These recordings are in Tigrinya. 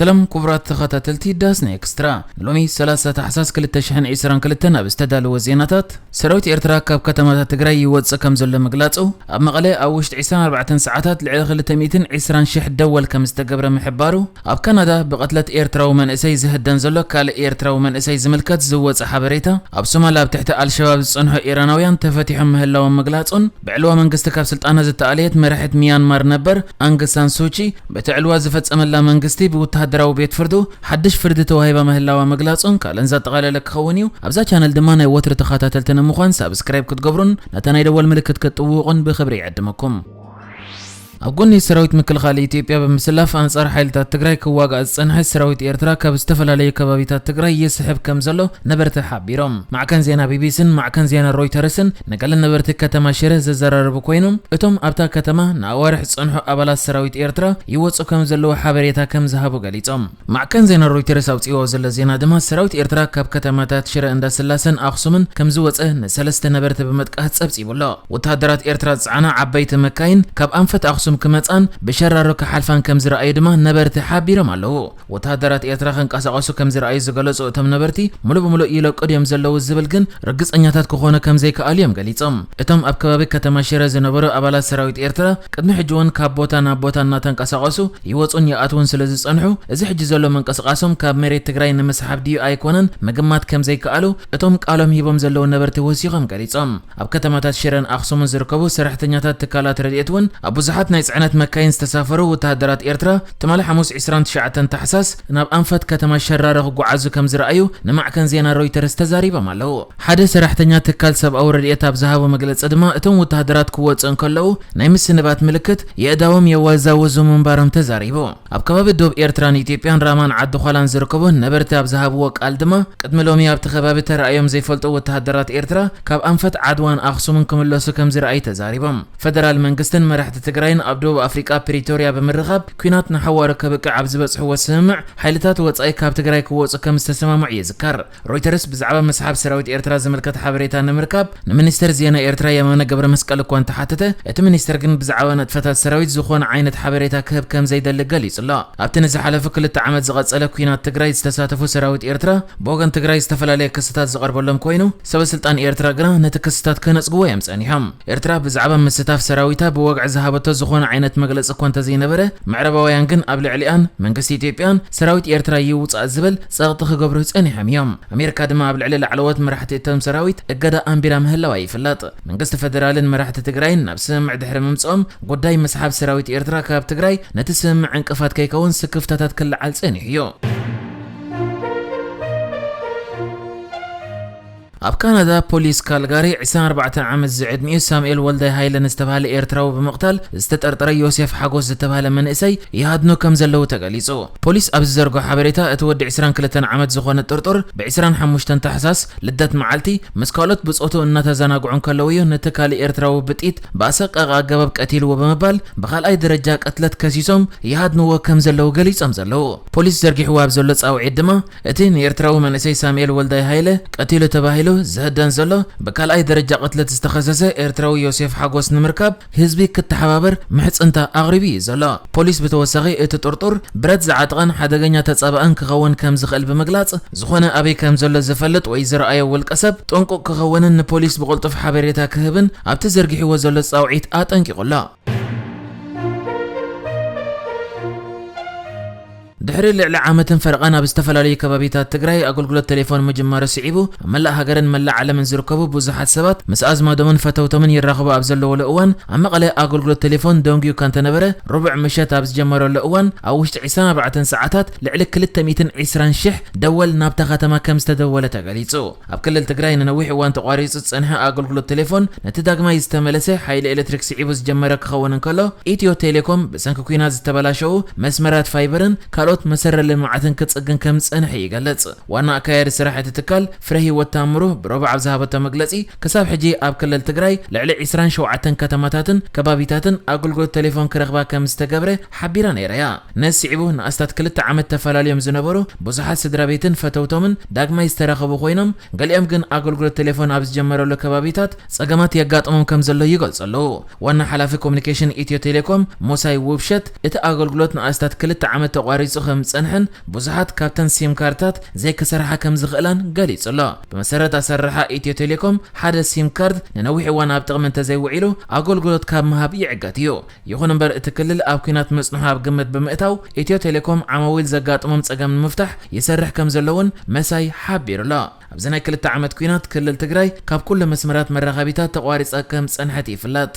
ሰላም ክቡራት ተኸታተልቲ ዳስና ኤክስትራ፣ ንሎሚ ሰላሳ ታሕሳስ ክልተ ሽሕን ዕስራን ክልተን ኣብ ዝተዳለወ ዜናታት፣ ሰራዊት ኤርትራ ካብ ከተማታት ትግራይ ይወጽእ ከም ዘሎ ምግላጹ፣ ኣብ መቐለ ኣብ ውሽጢ ዕስራን ኣርባዕተን ሰዓታት ልዕሊ ክልተ ሚእትን ዕስራን ሽሕ ደወል ከም ዝተገብረ ምሕባሩ፣ ኣብ ካናዳ ብቕትለት ኤርትራዊ መንእሰይ ዝህደን ዘሎ ካልእ ኤርትራዊ መንእሰይ ዝምልከት ዝወጸ ሓበሬታ፣ ኣብ ሶማል ኣብ ትሕቲ ኣልሸባብ ዝጸንሑ ኢራናውያን ተፈቲሖም ምህላዎም ምግላጹን፣ ብዕልዋ መንግስቲ ካብ ስልጣና ዝተኣለየት መራሒት ሚያንማር ነበር ኣንግ ሳን ሱቺ፣ በቲ ዕልዋ ዝፈጸመላ መንግስቲ ብወተሃደራዊ ቤት ፍርዱ ሓድሽ ፍርዲ ተዋሂባ ምህላዋ ምግላጹን ካልእን ዘጠቓለለ ክኸውን እዩ። ኣብዛ ቻነል ድማ ናይ ወትሪ ተኸታተልቲ ንምዃን ሳብስክራይብ ክትገብሩን ነታ ናይ ደወል ምልክት ክትጥውቑን ብኽብሪ ይዕድመኩም። ኣብ ጎኒ ሰራዊት ምክልኻል ኢትዮጵያ ብምስላፍ ኣንጻር ሓይልታት ትግራይ ክዋጋእ ዝጸንሐ ሰራዊት ኤርትራ ካብ ዝተፈላለዩ ከባቢታት ትግራይ ይስሕብ ከም ዘሎ ነበርቲ ሓቢሮም። ማዕከን ዜና ቢቢሲን ማዕከን ዜና ሮይተርስን ንገለ ነበርቲ ከተማ ሽረ ዘዘራረቡ ኮይኖም፣ እቶም ኣብታ ከተማ ንኣዋርሕ ዝጸንሑ ኣባላት ሰራዊት ኤርትራ ይወጹ ከም ዘለዉ ሓበሬታ ከም ዝሃቡ ገሊጾም። ማዕከን ዜና ሮይተርስ ኣውጺእዎ ዘሎ ዜና ድማ፣ ሰራዊት ኤርትራ ካብ ከተማታት ሽረ እንዳስላሰን ኣኽሱምን ከም ዝወጸ ንሰለስተ ነበርቲ ብምጥቃስ ጸብጺቡ ኣሎ። ወተሃደራት ኤርትራ ዝጸዓና ዓበይቲ መካይን ካብ ኣንፈት ኣኽሱም ክመጻን ብሸራሮ ክሓልፋን ከም ዝረኣዩ ድማ ነበርቲ ሓቢሮም ኣለዉ። ወተሃደራት ኤርትራ ክንቀሳቐሱ ከም ዝረኣዩ ዝገለጹ እቶም ነበርቲ፣ ሙሉእ ብሙሉእ ይለቁ ድዮም ዘለዉ ዝብል ግን ርግጸኛታት ክኾኑ ከም ዘይከኣሉ እዮም ገሊጾም። እቶም ኣብ ከባቢ ከተማ ሽረ ዝነበሩ ኣባላት ሰራዊት ኤርትራ ቅድሚ ሕጂ እውን ካብ ቦታ ናብ ቦታ እናተንቀሳቐሱ ይወጹን ይኣትዉን ስለ ዝጸንሑ፣ እዚ ሕጂ ዘሎ ምንቅስቓሶም ካብ መሬት ትግራይ ንምስሓብ ድዩ ኣይኮነን ምግማት ከም ዘይከኣሉ እቶም ቃሎም ሂቦም ዘለዉ ነበርቲ ወሲኾም ገሊጾም። ኣብ ከተማታት ሽረን ኣኽሱምን ዝርከቡ ሰራሕተኛታት ትካላት ረድኤት እውን ኣብ ብዙሓት ናይ ጽዕነት መካይን ዝተሳፈሩ ወተሃደራት ኤርትራ ትማሊ ሓሙስ ዕስራን ትሽዓተን ታሕሳስ ናብ ኣንፈት ከተማ ሸራሮ ክጓዓዙ ከም ዝረኣዩ ንማዕከን ዜና ሮይተርስ ተዛሪቦም ኣለዉ። ሓደ ሰራሕተኛ ትካል ሰብኣዊ ረድኤት ኣብ ዝሃቦ መግለጺ ድማ፣ እቶም ወተሃደራት ክወጹ እንከለዉ ናይ ምስንባት ምልክት የእዳዎም የወዛወዙ ምንባሮም ተዛሪቡ። ኣብ ከባቢ ዶብ ኤርትራን ኢትዮጵያን ራማን ዓዲ ዃላን ዝርከቡ ነበርቲ ኣብ ዝሃብዎ ቃል ድማ፣ ቅድሚ ሎሚ ኣብቲ ከባቢ ተራእዮም ዘይፈልጡ ወተሃደራት ኤርትራ ካብ ኣንፈት ዓድዋን ኣኽሱምን ክምለሱ ከም ዝረኣዩ ተዛሪቦም። ፈደራል መንግስትን መራሕቲ ትግራይን ኣብ ደቡብ ኣፍሪቃ ፕሪቶርያ ብምርኻብ፣ ኲናት ንሓዋሩ ከብቅዕ ኣብ ዝበጽሕዎ ስምምዕ፣ ሓይልታት ወጻኢ ካብ ትግራይ ክወጹ ከም ዝተሰማምዑ ይዝከር። ሮይተርስ ብዛዕባ ምስሓብ ሰራዊት ኤርትራ ዝምልከት ሓበሬታ ንምርካብ ንሚኒስተር ዜና ኤርትራ የማነ ገብረ መስቀል እኳ እንተሓተተ፣ እቲ ሚኒስተር ግን ብዛዕባ ንጥፈታት ሰራዊት ዝኾነ ዓይነት ሓበሬታ ክህብ ከም ዘይደሊ ገሊጹ ኣሎ። ኣብቲ ንዝሓለፉ ክልተ ዓመት ዝቐጸለ ኲናት ትግራይ ዝተሳተፉ ሰራዊት ኤርትራ ብወገን ትግራይ ዝተፈላለየ ክስታት ዝቐርበሎም ኮይኑ፣ ሰበ ስልጣን ኤርትራ ግና ነቲ ክስታት ክነጽግዎ እዮም ጸኒሖም። ኤርትራ ብዛዕባ ምስታፍ ሰራዊታ ብወግዒ ዝሃበቶ ዝኾነ ዓይነት መግለጺ እኳ እንተዘይነበረ፣ ምዕራባውያን ግን ኣብ ልዕሊኣን መንግስቲ ኢትዮጵያን ሰራዊት ኤርትራ ይውጻእ ዝብል ጸቕጢ ክገብሩ ጸኒሖም እዮም። ኣሜሪካ ድማ ኣብ ልዕሊ ላዕለዎት መራሕቲ እቶም ሰራዊት እገዳ ኣንቢራ ምህላዋ ይፍለጥ። መንግስቲ ፈደራልን መራሕቲ ትግራይን ናብ ስምምዕ ድሕሪ ምምጽኦም፣ ጉዳይ ምስሓብ ሰራዊት ኤርትራ ካብ ትግራይ ነቲ ስምምዕ ዕንቅፋት ከይከውን ስክፍታታት ክለዓል ጸኒሑ እዩ። ኣብ ካናዳ፣ ፖሊስ ካልጋሪ ዕስራን ኣርባዕተን ዓመት ዝዕድሚኡ ሳሙኤል ወልዳይ ሃይለ ንዝተባህለ ኤርትራዊ ብምቕታል ዝተጠርጠረ ዮሴፍ ሓጎስ ዝተባህለ መንእሰይ ይሃድኑ ከም ዘለዉ ተገሊጹ። ፖሊስ ኣብ ዝዘርግሖ ሓበሬታ፣ እቲ ወዲ ዕስራን ክልተን ዓመት ዝኾነ ጥርጡር፣ ብ ዕስራን ሓሙሽተን ታሕሳስ ልደት መዓልቲ፣ ምስ ካልኦት ብጾቱ እናተዘናግዑ እንከለዉ እዩ ነቲ ካልእ ኤርትራዊ ብጥይት ብኣሰቃቂ ኣገባብ ቀቲልዎ ብምባል፣ ብኻልኣይ ደረጃ ቅትለት ከሲሶም ይሃድንዎ ከም ዘለዉ ገሊጾም ዘለዉ። ፖሊስ ዘርጊሕዎ ኣብ ዘሎ ጻውዒት ድማ፣ እቲ ንኤርትራዊ መንእሰይ ሳሙኤል ወልዳይ ሃይለ ቀቲሉ ተባሂሉ ዝህደን ዘሎ፣ ብካልኣይ ደረጃ ቅትለት ዝተኸሰሰ ኤርትራዊ ዮሴፍ ሓጎስ ንምርካብ ህዝቢ ክተሓባበር ምሕጽንታ ኣቕሪቡ እዩ ዘሎ። ፖሊስ ብተወሳኺ፣ እቲ ጥርጡር ብረት ዝዓጠቐን ሓደገኛ ተጻባእን ክኸውን ከም ዝኽእል ብምግላጽ፣ ዝኾነ ኣበይ ከም ዘሎ ዝፈልጥ ወይ ዝረኣዮ ውልቀ ሰብ ጥንቁቕ ክኸውንን ንፖሊስ ብቕልጡፍ ሓበሬታ ክህብን ኣብቲ ዘርጊሕዎ ዘሎ ጻውዒት ኣጠንቂቑ ኣሎ። ድሕሪ ልዕሊ ዓመትን ፈረቓን ኣብ ዝተፈላለዩ ከባቢታት ትግራይ ኣገልግሎት ቴሌፎን ምጅማሩ ስዒቡ፣ ኣብ መላእ ሃገርን መላእ ዓለምን ዝርከቡ ብዙሓት ሰባት ምስ ኣዝማዶምን ፈተውቶምን ይራኸቡ ኣብ ዘለውሉ እዋን፣ ኣብ መቐለ ኣገልግሎት ቴሌፎን ደንጉዩ እኳ እንተነበረ፣ ርቡዕ ምሸት ኣብ ዝጀመረሉ እዋን፣ ኣብ ውሽጢ ዕስራን ኣርባዕተን ሰዓታት ልዕሊ ክልተ ሚእትን ዕስራን ሽሕ ደወል ናብታ ከተማ ከም ዝተደወለ ተገሊጹ። ኣብ ክልል ትግራይ ንነዊሕ እዋን ተቋሪጹ ዝጸንሐ ኣገልግሎት ቴሌፎን፣ ነቲ ዳግማይ ዝተመለሰ ሓይሊ ኤሌክትሪክ ስዒቡ ዝጀመረ ክኸውን እንከሎ፣ ኢትዮ ቴሌኮም ብሰንኪ ኲናት ዝተበላሸዉ መስመራት ፋይበርን ካልኦት መሰረተ ልምዓትን ክጽግን ከም ዝጸንሐ ይገልጽ። ዋና ኣካያዲ ስራሕ እቲ ትካል ፍረ ህይወት ታምሩ ብረቡዕ ኣብ ዝሃበቶ መግለጺ፣ ክሳብ ሕጂ ኣብ ክልል ትግራይ ልዕሊ ዕስራን ሸውዓተን ከተማታትን ከባቢታትን ኣገልግሎት ቴሌፎን ክረኽባ ከም ዝተገብረ ሓቢራ ነይራ እያ። ነዚ ስዒቡ ንኣስታት ክልተ ዓመት ተፈላልዮም ዝነበሩ ብዙሓት ስድራ ቤትን ፈተውቶምን ዳግማይ ዝተራኸቡ ኮይኖም፣ ገሊኦም ግን ኣገልግሎት ቴሌፎን ኣብ ዝጀመረሉ ከባቢታት ጸገማት የጋጥሞም ከም ዘሎ ይገልጹ ኣለዉ። ዋና ሓላፊ ኮሙኒኬሽን ኢትዮ ቴሌኮም ሙሳይ ውብሸት፣ እቲ ኣገልግሎት ንኣስታት ክልተ ዓመት ተቋሪጹ ከም ዝጸንሐን ብዙሓት ካብተን ሲም ካርድታት ዘይክሰርሓ ከም ዝኽእላን ገሊጹ ኣሎ። ብመሰረት ኣሰራርሓ ኢትዮ ቴሌኮም፣ ሓደ ሲም ካርድ ንነዊሕ እዋን ኣብ ጥቕሚ እንተዘይውዒሉ፣ ኣገልግሎት ካብ ምሃብ ይዕገት እዩ። ይኹን እምበር፣ እቲ ክልል ኣብ ኲናት ምጽንሑ ኣብ ግምት ብምእታው፣ ኢትዮ ቴሌኮም ዓማዊል ዘጋጥሞም ጸገም ንምፍታሕ ይሰርሕ ከም ዘሎ እውን መሳይ ሓቢሩ ኣሎ። ኣብዚ ናይ ክልተ ዓመት ኲናት፣ ክልል ትግራይ ካብ ኩሉ መስመራት መራኸቢታት ተቋሪጻ ከም ዝጸንሐት ይፍለጥ።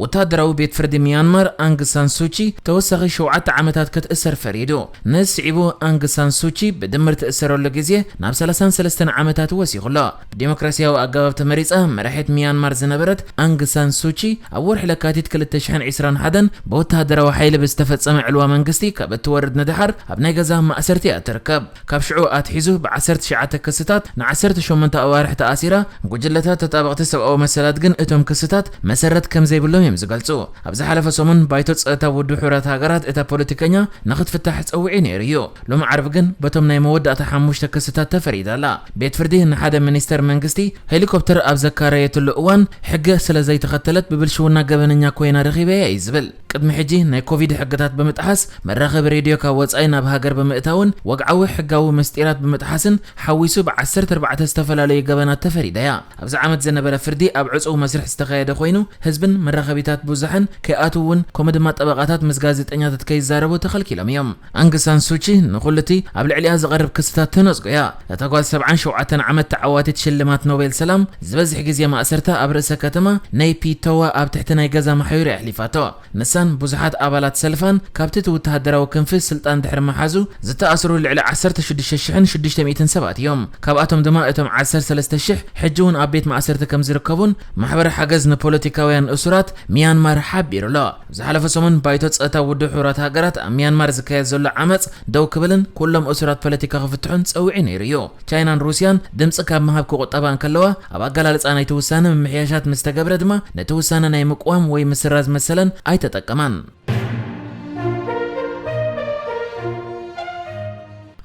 ወተሃደራዊ ቤት ፍርዲ ሚያንማር፣ ኣንግ ሳን ሱቺ ተወሳኺ ሸውዓተ ዓመታት ክትእሰር ፈሪዱ። ነዚ ስዒቡ፣ ኣንግ ሳን ሱቺ ብድምር ትእሰረሉ ግዜ ናብ ሰላሳን ሰለስተን ዓመታት ወሲኹ ኣሎ። ብዲሞክራሲያዊ ኣገባብ ተመሪጻ መራሒት ሚያንማር ዝነበረት ኣንግ ሳን ሱቺ፣ ኣብ ወርሒ ለካቲት ክልተ ሽሕን ዕስራን ሓደን ብወተሃደራዊ ሓይሊ ብዝተፈጸመ ዕልዋ መንግስቲ ካብ እትወርድ ንደሓር፣ ኣብ ናይ ገዛ ማእሰርቲ እያ ትርከብ። ካብ ሽዑ ኣትሒዙ ብዓሰርተ ትሽዓተ ክስታት ንዓሰርተ ሸሞንተ ኣዋርሕ ተኣሲራ። ጉጅለታት ተጣበቕቲ ሰብኣዊ መሰላት ግን እቶም ክስታት መሰረት ከም ዘይብሎም እዮም ዝገልጹ። ኣብ ዝሓለፈ ሰሙን፣ ባይቶ ጸጥታ ውድብ ሕቡራት ሃገራት እታ ፖለቲከኛ ንኽትፍታሕ ጸዊዑ ነይሩ እዩ። ሎሚ ዓርቢ ግን በቶም ናይ መወዳእታ ሓሙሽተ ክስታት ተፈሪዳ ኣላ። ቤት ፍርዲ ንሓደ ሚኒስተር መንግስቲ፣ ሄሊኮፕተር ኣብ ዘካረየትሉ እዋን ሕገ ስለ ዘይተኸተለት፣ ብብልሽውና ገበነኛ ኮይና ረኺበያ እዩ ዝብል። ቅድሚ ሕጂ ናይ ኮቪድ ሕግታት ብምጥሓስ፣ መራኸቢ ሬድዮ ካብ ወጻኢ ናብ ሃገር ብምእታውን፣ ወግዓዊ ሕጋዊ ምስጢራት ብምጥሓስን ሓዊሱ፣ ብዓሰርተ ኣርባዕተ ዝተፈላለዩ ገበናት ተፈሪዳ እያ። ኣብዚ ዓመት ዝነበረ ፍርዲ ኣብ ዕጹው መስርሕ ዝተኻየደ ኮይኑ፣ ህዝብን መራኸቢታት ብዙሕን ከይኣትዉ እውን፣ ከምኡ ድማ ጠበቓታት ምስ ጋዜጠኛታት ከይዛረቡ ተኸልኪሎም እዮም። ኣንግ ሳን ሱቺ ንኹሉ እቲ ኣብ ልዕሊኣ ዝቐርብ ክስታት ተነጽጎ እያ። እታ ጓል ሰብዓን ሸውዓተን ዓመት ተዓዋቲት ሽልማት ኖቤል ሰላም፣ ዝበዝሕ ግዜ ማእሰርታ ኣብ ርእሰ ከተማ ናይ ፒቶዋ ኣብ ትሕቲ ናይ ገዛ ማሕዩር እያ ኣሕሊፋቶ። ንሳን ብዙሓት ኣባላት ሰልፋን፣ ካብቲ እቲ ወተሃደራዊ ክንፊ ስልጣን ድሕሪ ምሓዙ ዝተኣስሩ ልዕሊ ዓሰርተ ሽዱሽተ ሽሕን ሽዱሽተ ሚእትን ሰባት እዮም። ካብኣቶም ድማ እቶም ዓሰርተ ሰለስተ ሽሕ ሕጂ እውን ኣብ ቤት ማእሰርቲ ከም ዝርከቡን ማሕበረ ሓገዝ ንፖለቲካውያን እሱራት ሚያንማር ሓቢሩ ኣሎ። ዝሓለፈ ሰሙን፣ ባይቶ ጸጥታ ውድብ ሕቡራት ሃገራት ኣብ ሚያንማር ዝካየድ ዘሎ ዓመጽ ደው ክብልን ኩሎም እሱራት ፖለቲካ ክፍትሑን ጸዊዑ ነይሩ እዩ። ቻይናን ሩስያን ድምጺ ካብ ምሃብ ክቑጠባ እንከለዋ፣ ኣብ ኣገላልጻ ናይቲ ውሳነ ምምሕያሻት ምስ ተገብረ ድማ፣ ነቲ ውሳነ ናይ ምቅዋም ወይ ምስራዝ መሰለን ኣይተጠቀማን።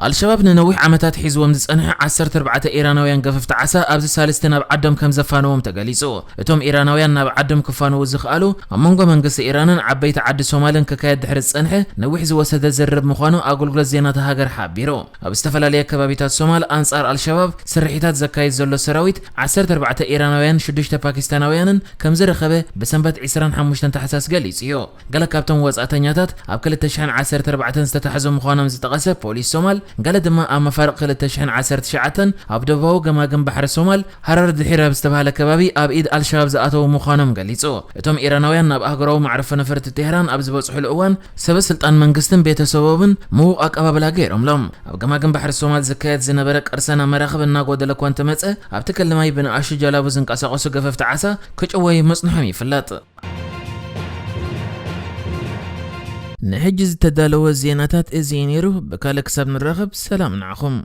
ኣልሸባብ ንነዊሕ ዓመታት ሒዝዎም ዝጸንሐ ዓሰርተ ኣርባዕተ ኢራናውያን ገፈፍቲ ዓሳ ኣብዚ ሳልስቲ ናብ ዓዶም ከም ዘፋነዎም ተገሊጹ። እቶም ኢራናውያን ናብ ዓዶም ክፋነዉ ዝኽኣሉ፣ ኣብ መንጎ መንግስቲ ኢራንን ዓበይቲ ዓዲ ሶማልን ክካየድ ድሕሪ ዝጸንሐ ነዊሕ ዝወሰደ ዝርርብ ምዃኑ ኣገልግሎት ዜና እታ ሃገር ሓቢሩ። ኣብ ዝተፈላለየ ከባቢታት ሶማል ኣንጻር ኣልሸባብ ስርሒታት ዘካይድ ዘሎ ሰራዊት፣ ዓሰርተ ኣርባዕተ ኢራናውያን፣ ሽዱሽተ ፓኪስታናውያንን ከም ዝረኸበ ብሰንበት ዕስራን ሓሙሽተን ታሕሳስ ገሊጹ እዩ። ገለ ካብቶም ወጻእተኛታት ኣብ ክልተ ሽሕን ዓሰርተ ኣርባዕተን ዝተታሕዙ ምዃኖም ዝጠቐሰ ፖሊስ ሶማል፣ ገለ ድማ ኣብ መፋርቕ ክልተ ሽሕን ዓሰርተ ትሽዓተን ኣብ ደቡባዊ ገማግም ባሕሪ ሶማል፣ ሃራር ድሒር ኣብ ዝተባህለ ከባቢ ኣብ ኢድ ኣልሸባብ ዝኣተዉ ምዃኖም ገሊጹ። እቶም ኢራናውያን ናብ ኣህጉራዊ መዕርፎ ነፈርቲ ቴህራን ኣብ ዝበጽሑሉ እዋን፣ ሰበ ስልጣን መንግስትን ቤተሰቦምን ምዉቕ ኣቀባብላ ገይሮምሎም። ኣብ ገማግም ባሕሪ ሶማል ዝካየድ ዝነበረ ቅርሰና መራኽብ እናጎደለ እኳ እንተመጸ፣ ኣብቲ ክሊ ማይ ብንኣሽቱ ጀላቡ ዝንቀሳቐሱ ገፈፍቲ ዓሳ ክጭወዩ ምጽንሖም ይፍለጥ። ንሕጂ ዝተዳለወ ዜናታት እዚ እዩ ነይሩ። ብካልእ ክሳብ ንራኸብ፣ ሰላም ንዓኹም።